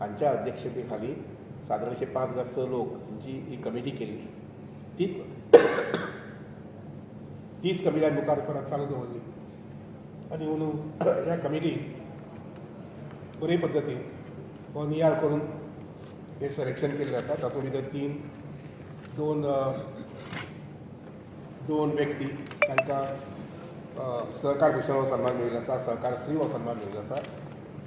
हांच्या अध्यक्षतेखाली सादारणशे 5 गा 6 लोक हांची ही कमिटी केल्ली. तीच तीच कमिटी आमी मुखार परत चालू दवरली आनी अंदू ह्या कमिटीन बरे पद्दतीन हो नियाळ करून हे सिलेक्शन केल्लें आसा. तातूंत भितर दोन व्यक्ती तांकां सहकार भूषण हो सन्मान मेळिल्लो आसा, सहकार श्री हो सन्मान मेळिल्लो आसा.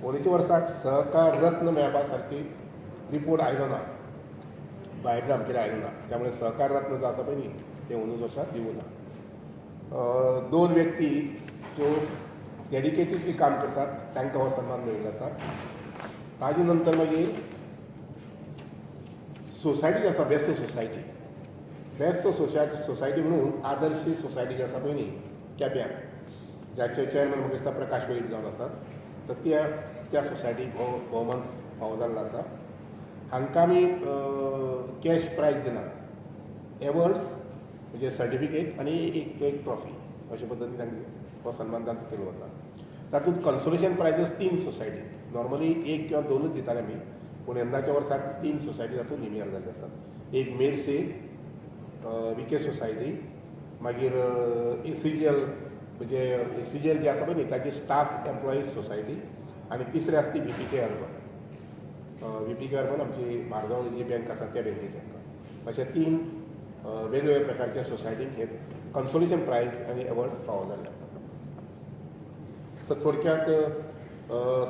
अंदूच्या वर्साक सहकार रत्न मेळपा सारकी रिपोर्ट आयलो ना, बायोडेटा आमचेर आयलो ना, त्यामुळे सहकार रत्न जो आसा पळय न्ही तें अंदूच वर्साक दिवूं ना. 2 व्यक्ती ज्यो डेडिकेटेडली काम करतात तांकां हो सन्मान मेळिल्लो आसा. ताजे नंतर मागीर सोसायटी जी आसा बेस्ट सोसायटी, बेस्ट सोसायटी म्हणून आदर्श सोसायटी जी आसा पळय न्ही केप्यां, जाचे चेअरमॅन म्हाका दिसता प्रकाश वेळीप जावन आसात, तर त्या त्या सोसायटीक हो भोवमान फावो जाल्लो आसा. हांकां आमी कॅश प्रायज दिनात, एवॉर्ड्स म्हणजे सर्टिफिकेट आनी एक ट्रॉफी अशे पद्दतीन तांकां हो सन्मान तांचो केलो वता. तातूंत कन्सोलेशन प्रायजीस 3 सोसायटी, नॉर्मली 1 किंवा 2च दिताले आमी, पूण यंदाच्या वर्साक 3 सोसायटी तातूंत निमियार जाल्ले आसात. एक मेडसेज विके सोसायटी, मागीर एसीजीएल म्हणजे एसीजीएल जे आसा पळय न्ही ताची स्टाफ एम्प्लॉईज सोसायटी, आनी तिसरी आसा ती VPK urban. VPK urban आमची मारगांव जी बँक आसा त्या बँकेची आमकां. अशे 3 वेगवेगळ्या प्रकारच्या सोसायटींक हे कन्सोलेशन प्रायज आनी एवॉर्ड फावो जाल्ले आसा. तर थोडक्यात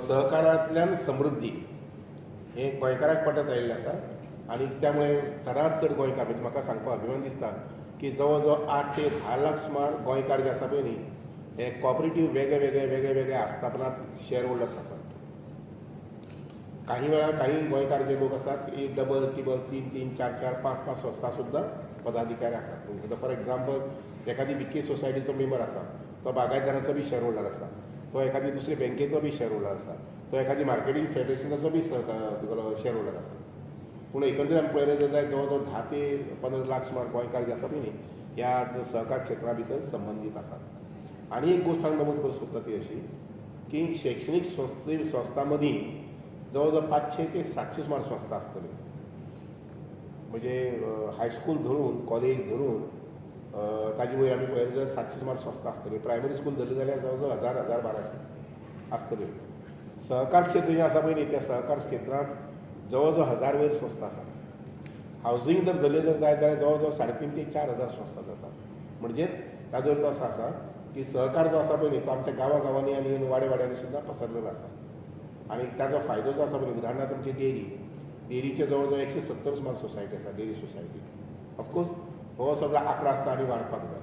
सहकारांतल्यान समृद्धी हे गोंयकाराक पटत आयिल्लें आसा आनी त्यामुळे चडांत चड गोंयकार म्हणजे म्हाका सांगपाक अभिमान दिसता की जवळ जवळ 8 ते 10 लाख सुमार गोंयकार जे आसा पळय न्ही हे कॉपरेटीव वेगळे वेगळे वेगळे वेगळे आस्थापनांत शेअर होल्डर्स आसात. काही वेळा काही गोंयकार जे लोक आसात एक डबल टिबल 3 3 4 4 5 5 संस्था सुद्दां पदाधिकारी आसात. फॉर एग्जाम्पल एखादी विके सोसायटीचो मेंबर आसा, तो बागायतदाराचो बी शेअर होल्डर आसा, तो एखादी दुसरे बँकेचो बी शेअर होल्डर आसा, तो एखादी मार्केटींग फेडरेशनाचो बी शेअर होल्डर आसा. पूण एकंदरीत आमी पळयलें जर जायत जवळ जवळ 10 ते 15 लाख सुमार गोंयकार जे आसा पळय न्ही ह्या सहकार क्षेत्रा भितर संबंदीत आसात. आनी एक गोश्ट हांव नमूद करूंक सोदता ती अशी की शैक्षणीक संस्था मदीं जवळ जवळ 500 ते 700 सुमार संस्था आसतल्यो, म्हणजे हायस्कूल धरून कॉलेज धरून ताजे वयर आमी पळयलें जाल्यार 700 सुमार संस्था आसतल्यो. प्रायमरी स्कूल धरली जाल्यार जवळ जवळ 1000 1200 आसतल्यो. सहकार क्षेत्र जें आसा पळय न्ही त्या सहकार क्षेत्रांत जवळ जवळ 1000 वयर संस्था आसात. हावजींग जर धरलें जर जायत जाल्यार जवळ जवळ 3.5 ते 4,000 संस्था जातात. म्हणजेच ताजो अर्थ असो आसा की सहकार जो आसा पळय न्ही तो आमच्या गांवा गांवांनी आनी वाडे वाड्यांनी सुद्दां पसरलेलो आसा. आनी ताजो फायदो जो आसा पळय, उदाहरणार्थ आमची डेअरी, डेअरीचे जवळ जवळ 170 सुमार सोसायटी आसा, डेअरी सोसायटी. ऑफकोर्स हो सगळो आंकडो आसता आनी वाडपाक जाय.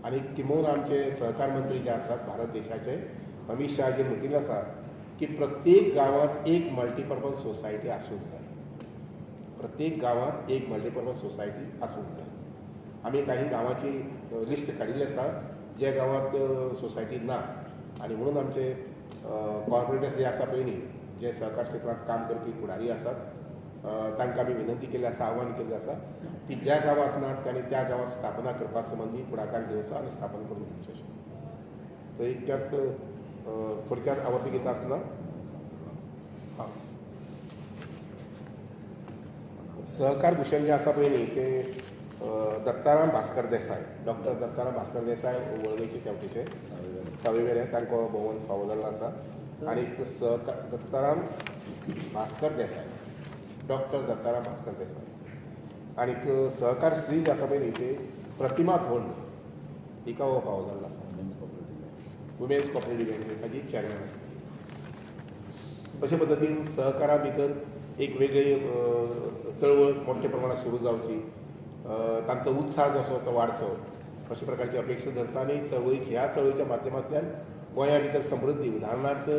आनी किंबहुना आमचे सहकार मंत्री जे आसात भारत देशाचे अमीत शहाजीन म्हटिल्लें आसा की प्रत्येक गांवांत एक मल्टीपर्पज सोसायटी आसूंक जाय, प्रत्येक गांवांत एक मल्टीपर्पज सोसायटी आसूंक जाय. आमी काही गांवांची लिस्ट काडिल्ली आसा ज्या गांवांत सोसायटी ना, आनी म्हणून आमचे कॉर्पोरेटर्स जे आसा पळय न्ही जे सहकार क्षेत्रांत काम करपी फुडारी आसात तांकां आमी विनंती केल्ली आसा, आव्हान केल्लें आसा की ज्या गांवांत ना तांणी त्या गांवांत स्थापना करपा संबंदी फुडाकार घेवचो आनी स्थापन करून घेवचें अशें. तर इतक्यात थोडक्यात आवर्ती घेता आसतना सहकार भूषण जें आसा पळय न्ही तें दत्ताराम भास्कर देसाय, डॉक्टर दत्ताराम भास्कर देसाय वळवयचे तेवटेचे सावयवेरें, तांकां भोवमान फावो जाल्लो आसा. आनी सहकार दत्ताराम भास्कर देसाय, डॉक्टर दत्ताराम भास्कर देसाय. आनीक सहकार स्त्री जे आसा पळय न्ही ते प्रतिमा धोंड हिका हो फावो जाल्लो आसा, वुमेन्स कॉपरेटीव बँक ताजी चेअरमॅन आसता. अशे पद्दतीन सहकारा भितर एक वेगळी चळवळ मोठ्या प्रमाणात सुरू जावची, तांचो उत्साह जो आसा तो वाडचो अशा प्रकारची अपेक्षा धरता. आनी चळवळीची ह्या चळवळीच्या माध्यमांतल्यान गोंया भितर समृद्धी, उदाहरणार्थ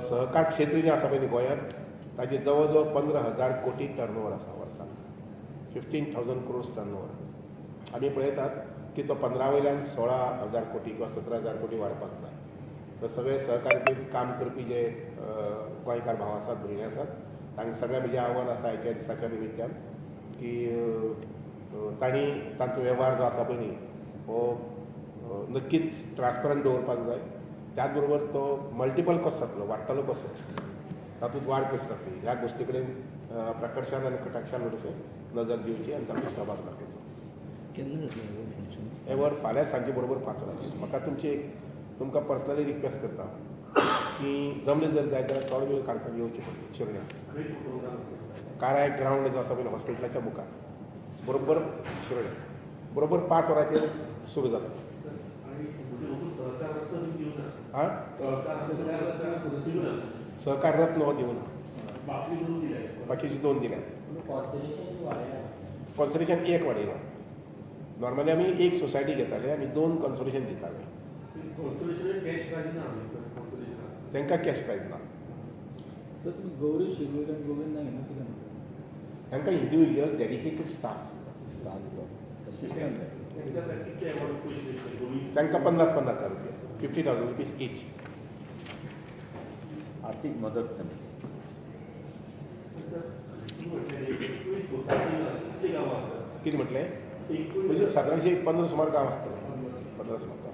सहकार क्षेत्र जें आसा पळय न्ही गोंयांत ताजे जवळ जवळ 15,000 कोटी टर्नओवर आसा वर्साक, 15,000 क्रोर्स टर्नओवर. आमी पळयतात की तो 15 वयल्यान 16,000 कोटी किंवा 17,000 कोटी वाडपाक जाय. तर सगळे सहकारितेंत काम करपी जे गोंयकार भाव आसात, भयणी आसात, तांकां सगळ्या म्हजें आव्हान आसा आयच्या दिसाच्या निमित्यान की तांणी तांचो वेव्हार जो आसा पळय न्ही हो नक्कीच ट्रान्सपरंट दवरपाक जाय. त्याच बरोबर तो मल्टिपल कसो जातलो, वाडटलो कसो, तातूंत वाड कशी जातली ह्या गोश्टी कडेन प्रकर्शान आनी कटाक्षान अशें नजर दिवची आनी तातूंत सहभाग दाखोवचो. केन्ना जातलें एवॉर्ड? फाल्यां सांजे बरोबर 5 वरांचेर. म्हाका तुमची एक तुमकां पर्सनली रिक्वेस्ट करता की जमले जर जाय जाल्यार थोडो वेळ काडपाक येवचें पडलें. शिरोड्या काराय ग्रावंड जो आसा पळय हॉस्पिटलाच्या मुखार बरोबर शिरोड्या बरोबर 5 वरांचेर सुरू जाता. आं, सहकार रत्न हो दिवना, बाकीचे 2 दिल्यात. कॉन्सोलेशन 1 वाडयलां. नॉर्मली आमी 1 सोसायटी घेताले आनी 2 कॉन्सोलेशन दिताले. तांकां कॅश प्रायज ना. सर तुमी गौरी शिरोडकर आनी गोविंद नायक हांकां कितें म्हणटा? तांकां इंडिविज्युअल डेडिकेटेड स्टाफ. तांकां 50-50 हजार रुपया, 50,000 रुपीज इच. आर्थीक मदत तांणी. कितें म्हटलें? म्हणजे सादारणशें 15 सुमार गांव आसतलें, 15 सुमार गांव.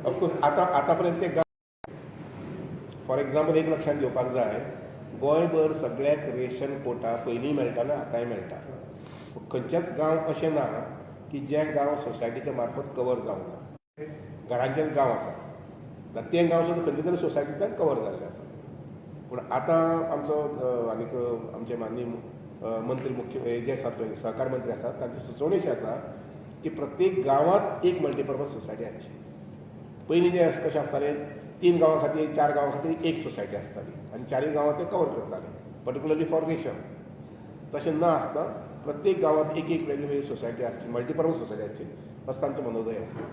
ऑफकोर्स आतां आतांपर्यंत ते गांव फॉर एग्जाम्पल एक लक्षांत घेवपाक जाय, गोंयभर सगळ्याक रेशन कोटा पयलीं मेळटालो, आतांय मेळटा. खंयच्याच गांव अशें ना की जे गांव सोसायटीच्या मार्फत कवर जावंक ना. घरांचेच गांव आसा, ते गांव सुद्दां खंयच्या तरी सोसायटींतल्यान कवर जाल्ले आसा. पूण आतां आमचो आनीक आमचे माननीय मंत्री मुख्य जे आसात पळय सहकार मंत्री आसात तांची सुचोवणी अशी आसा की प्रत्येक गांवांत एक मल्टीपर्पज सोसायटी आसची. पयलीं जे कशें आसतालें, 3 गांवां खातीर 4 गांवां खातीर एक सोसायटी आसताली आनी 4 गांवां ते कवर करताले पर्टिकुलरली फॉर रेशन. तशें न आसता प्रत्येक गांवांत एक एक वेगळी वेगळी सोसायटी आसची, मल्टीपर्पज सोसायटी आसची, असो तांचो मनोदय आसता.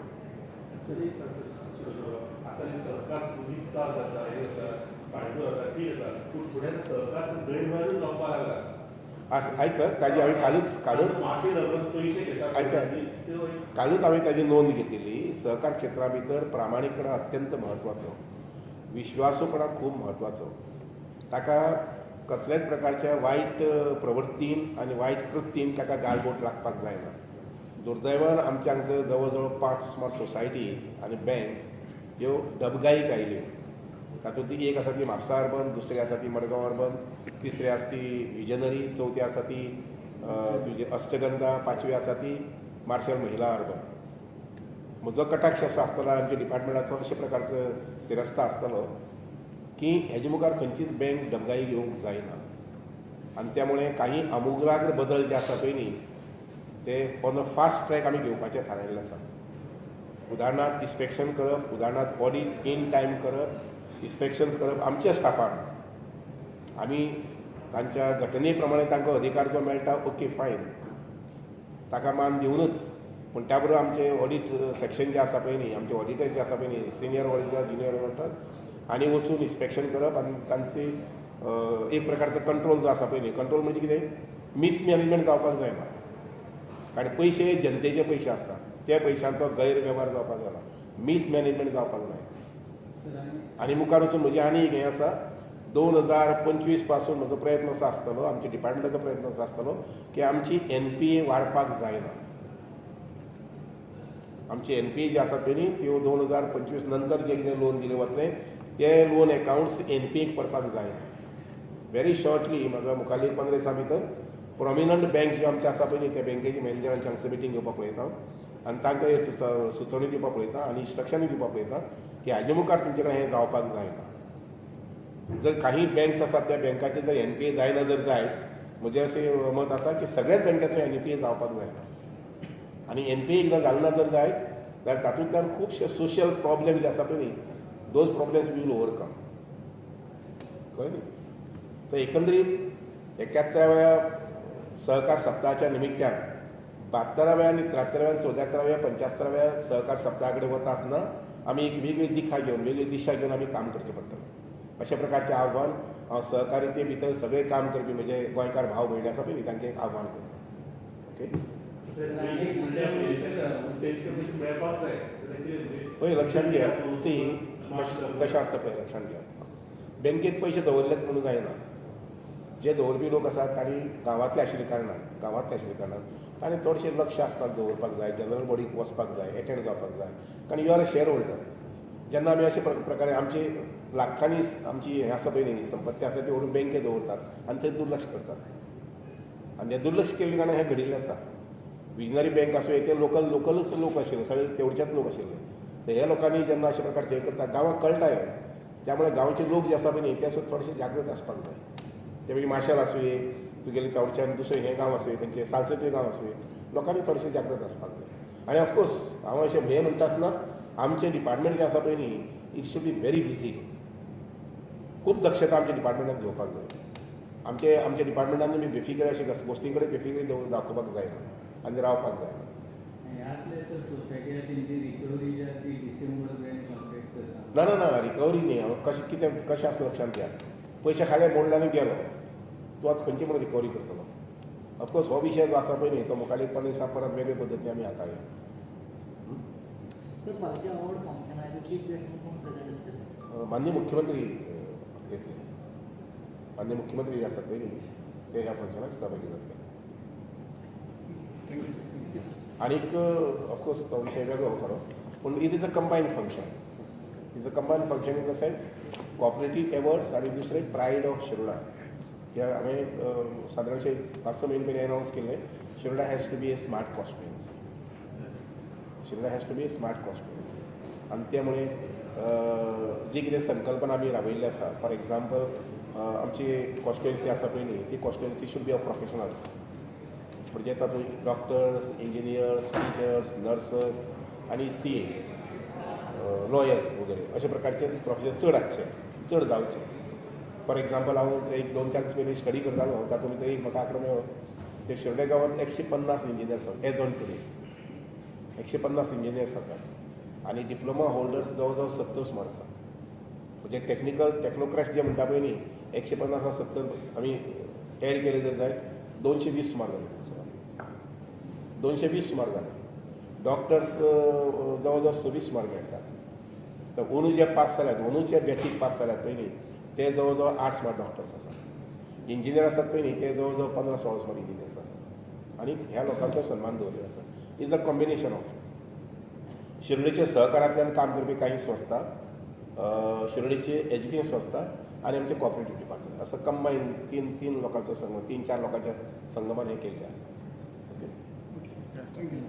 आयक, ताजी हांवें कालूच कालूच आयक कालूच हांवें ताजी नोंद घेतिल्ली. सहकार क्षेत्रा भितर प्रामाणीकपणा अत्यंत म्हत्वाचो, विश्वासूपणा खूब म्हत्वाचो. ताका कसल्याच प्रकारच्या वायट प्रवृत्तीन आनी वायट कृत्तीन ताका गालबोट लागपाक जायना. दुर्दैवान आमच्या हांगसर जवळ जवळ 5 सुमार सोसायटीज आनी बँक्स ह्यो डबगाईक आयल्यो. तातूंतली एक आसा ती म्हापसा अर्बन, दुसरी आसा ती मडगांव अर्बन, तिसरी आसा ती विजनरी, चवथी आसा ती तुजी अष्टगंधा, 5वी आसा ती मार्शल महिला अर्बन. म्हजो कटाक्ष असो आसतलो आमच्या डिपार्टमेंटाचो अशे प्रकारचो सिरस्ता आसतलो की हेजे मुखार खंयचीच बँक डबगाई घेवंक जायना आनी त्यामुळे काही आमुग्राग्र बदल जे आसा पळय न्ही ते ऑन अ फास्ट ट्रॅक आमी घेवपाचें थारायल्लें आसा. उदाहरणार्थ इन्स्पेक्शन करप, उदाहरणार्थ ऑडीट इन टायम करप, इन्स्पेक्शन्स करप आमच्या स्टाफान. आमी तांच्या घटने प्रमाणे तांकां अधिकार जो मेळटा ओके फायन, ताका मान दिवनूच, पूण त्या बरोबर आमचें ऑडीट सेक्शन जें आसा पळय न्ही, आमचे ऑडिटर जे आसा पळय न्ही, सिनियर ऑडिटर ज्युनियर ऑडिटर, आनी वचून इन्स्पेक्शन करप आनी तांची एक प्रकारचो कंट्रोल जो आसा पळय न्ही, कंट्रोल म्हणजे कितें, मिसमॅनेजमेंट जावपाक जायना. कारण पयशे जनतेचे पयशे आसतात, त्या पयशांचो गैरवेव्हार जावपाक जायना, मिसमॅनेजमेंट जावपाक जायना. आनी मुखार वचून म्हजें आनी एक हें आसा, 2025 पासून म्हजो प्रयत्न असो आसतलो, आमच्या डिपार्टमेंटाचो प्रयत्न असो आसतलो की आमची NPA वाडपाक जायना. आमची NPA जी आसा पळय न्ही त्यो 2025 नंतर जें कितें लोन दिलें वतलें ते लोन एकावंट्स NPAक पडपाक जायना. व्हेरी शॉर्टली म्हाका मुखारली 15 दिसां भितर प्रोमिनंट बँक्स ज्यो आमच्यो आसा पळय न्ही त्या बँकेचे मॅनेजरांची हांगसर मिटींग घेवपाक पळयता आनी तांकां हे सुचोवणी दिवपाक पळयता आनी इन्स्ट्रक्शनूय दिवपाक पळयता की हाजे मुखार तुमचे कडेन हें जावपाक जायना. जर काही बँक्स आसात त्या बँकाचे जर NPA जायना जर जायत, म्हजें अशें मत आसा की सगळ्याच बँकाचो NPA जावपाक जायना. आनी NPA एकदां जालें ना जर जायत जाल्यार तातूंतल्यान खुबशे सोशल प्रॉब्लेम जे आसा पळय न्ही, those problems we will overcome. कळ्ळें न्ही? तर एकंदरीत 71व्या सहकार सप्ताहाच्या निमित्यान 72व्या आनी 73व्या 74व्या 75व्या सहकार सप्ताहा कडेन वता आसतना आमी एक वेगळी दिशा घेवन, वेगळी दिशा घेवन आमी काम करचें पडटलें. अशा प्रकारचें आव्हान हांव सहकारिते भितर सगळे काम करपी म्हजे गोंयकार भाव भयणी आसा पळय न्ही तांकां एक आव्हान करता. ओके, पळय लक्षांत घेयात, सी कशें आसता पळय लक्षांत घेयात. बँकेत पयशे दवरलेच म्हणून जायना. जे दवरपी लोक आसात तांणी गांवांतले आशिल्ले कारणान तांणी चडशें लक्ष आसपाक दवरपाक जाय, जनरल बॉडीक वचपाक जाय, एटेंड जावपाक जाय, कारण you are a share holder. जेन्ना आमी अशे प्रकारे आमची लाखांनी आमची हें आसा पळय न्ही संपत्ती आसा ती व्हरून बँकेत दवरतात आनी थंय दुर्लक्ष करतात आनी हें दुर्लक्ष केल्ले कारणान हें घडिल्लें आसा. विजनरी बँक आसूं ते लोकलच लोक आशिल्ले, सगळे तेवढच्याच लोक आशिल्ले. तर ह्या लोकांनी जेन्ना अशे प्रकारचे हें करतात गांवाक कळटा हें, त्यामुळे गांवचे लोक जे आसा पळय न्ही ते सुद्दां थोडेशे जागृत आसपाक जाय. ते मागीर माशेल आसुये, तुगेले तावडच्यान दुसरें हें गांव आसुये, खंयचें सालसेतूय गांव आसुये, लोकांनी थोडेशें जागृत आसपाक जाय. आनी ऑफकोर्स हांव अशें हें म्हणटा आसतना आमचें डिपार्टमेंट जें आसा पळय न्ही it should be very busy. खूब दक्षता आमच्या डिपार्टमेंटान घेवपाक जाय. आमचे आमच्या डिपार्टमेंटान तुमी बेफिक्र अशें गोश्टी कडेन बेफिक्र दाखोवपाक जायना आनी रावपाक जायना. ना ना ना रिकवरी न्ही, हांव कशें कितें कशें आसता लक्षांत घ्या. पयशे खाले मोडले आनी गेलो, तूं आतां खंयचे म्हणून रिकवरी करतलो. ऑफकोर्स हो विशय जो आसा पळय न्ही तो मुखार 15 दिसां परत वेगळे पद्दतीन आमी हाताळया. माननीय मुख्यमंत्री येतले, माननीय मुख्यमंत्री जे आसात पळय न्ही ते ह्या फंक्शनाक सहभागी जातले. आनीक ऑफकोर्स तो विशय वेगळो खरो, पूण it is a combined function. Is a combined function in the sense cooperative awards आनी दुसरें प्रायड ऑफ शिरोडा. कित्याक हांवें सादारणशें 5-6 म्हयने पयलीं एनावन्स केल्लें, Shiroda has to be a smart constituency. Shiroda has to be a smart constituency. आनी त्यामुळे जी कितें संकल्पना आमी राबयल्ली आसा, फॉर एग्जाम्पल आमची कॉन्स्टिट्युएन्सी आसा पळय न्ही ती constituency should be of professionals. म्हणजे तातूंत डॉक्टर्स, इंजिनियर्स, टिचर्स, नर्सस आनी CA, लॉयर्स वगैरे अशा प्रकारचे प्रोफेशन चड आसचे, चड जावचे. फॉर एग्जाम्पल हांव एक 2-4 दीस पयलीं स्टडी करतालो, तातूंत भितर एक म्हाका आंकडो मेळ्ळो ते शिरोडे गांवांत 150 इंजिनियर्स आसात एज ऑन टुडे. 150 इंजिनियर्स आसात आनी डिप्लोमा होल्डर्स जवळ जवळ 70 सुमार आसात. म्हणजे टेक्निकल टेक्नोक्रॅट्स जे म्हणटा पळय न्ही 150 70 आमी एड केले जर जायत 220 सुमार जाले, 220 सुमार जाले. डॉक्टर्स जवळ जवळ 26 सुमार मेळटात. तर अंदू जे पास जाल्यात, अंदूचे बॅचीक पास जाल्यात पळय न्ही ते जवळ जवळ 8 सुमार डॉक्टर्स आसात. इंजिनियर आसात पळय न्ही ते जवळ जवळ 15-16 सुमार इंजिनियर्स आसात. आनी ह्या लोकांचो सन्मान दवरिल्लो आसा. Is a combination of शिरोडेच्या सहकारांतल्यान काम करपी कांय संस्था, शिरोडेची एज्युकेशन संस्था आनी आमचें कॉपरेटीव डिपार्टमेंट, असो कंबायन तीन लोकांचो संगम, 3-4 लोकांच्या संगमान हें केल्लें आसा. Okay, thank you.